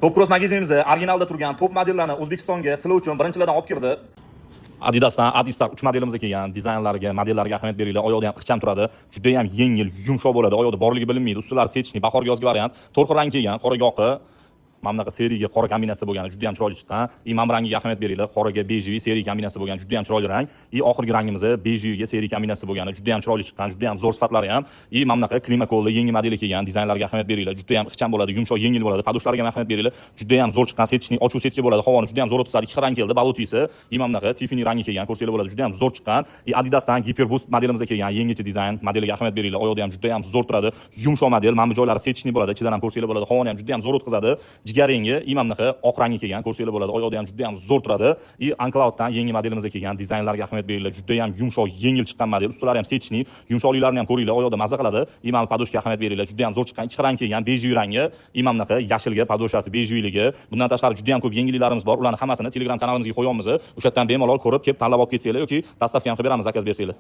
Top Cross magazinimiz originalda turgan top modellarni O'zbekistonga sizlar uchun birinchilardan olib kirdi. Adidasdan Adistar 3 modelimiz kelgan. Dizaynlarga, modellarga ahamiyat beringlar. Oyoqda ham ixcham turadi. Juda ham yengil, yumshoq bo'ladi. Oyoqda borligi bilinmaydi. Ustilari сеточный, bahorgi, yozgi variant. To'rt xil rang kelgan, qoraga oqi, mana bunaqa серый ga qora kombinatsiya bo'lgani juda ham chiroyli chiqqan. И mana bu rangiga ahamiyat beringlar. Qoraga бежевый, серый kombinatsiya bo'lgani juda ham chiroyli rang. И oxirgi rangimiz бежевый ga серый kombinatsiya bo'lgani juda ham chiroyli chiqqan, juda ham zo'r sifatlari ham. И mana bunaqa Climacool yangi modeli kelgan. Dizaynlarga ahamiyat beringlar. Juda ham ixcham bo'ladi, yumshoq, yengil bo'ladi. Подошва larga ham ahamiyat beringlar. Juda ham zo'r chiqqan, сеточный, ochuv сетка bo'ladi. Havoni juda ham zo'r o'tkazadi. Ikki xil rang keldi, болотный si. И mana bunaqa Tiffany rangi kelgan, ko'rsanglar bo'ladi. Juda ham zo'r chiqqan. И Adidasdan Hyperboost modelimiz kelgan. Yangicha dizayn, modeliga ahamiyat beringlar. Oyoqda ham juda ham zo'r turadi. Yumshoq model, mana bu joylari сеточный bo'ladi. Ichidan ham ko'rsanglar bo'ladi. Havoni ham juda ham zo'r o'tkazadi. Jigar rengi, и mana bunaqa oq rangi kelgan, ko'rsanglar bo'ladi. Oyoqda ham juda ham zo'r turadi. И Unclouddan yangi modelimiz kelgan. Dizaynlarga ahamiyat beringlar. Juda ham yumshoq, yengil chiqqan model. Ustilari ham сеточный, yumshoqliklarini ham ko'ringlar. Oyoqda maza qiladi. И mana подошва ga ahamiyat beringlar. Juda ham zo'r chiqqan. Ikki rang kelgan, бежевый rangi, и mana bunaqa yashilga подошва si бежевый ligi. Bundan tashqari juda ham ko'p yengilliklarimiz bor. Ularni hammasini Telegram kanalimizga qo'yamiz. O'sha yerdan bemalol ko'rib, kelib tanlab olib ketsanglar yoki доставка ham qilib beramiz, заказ bersanglar.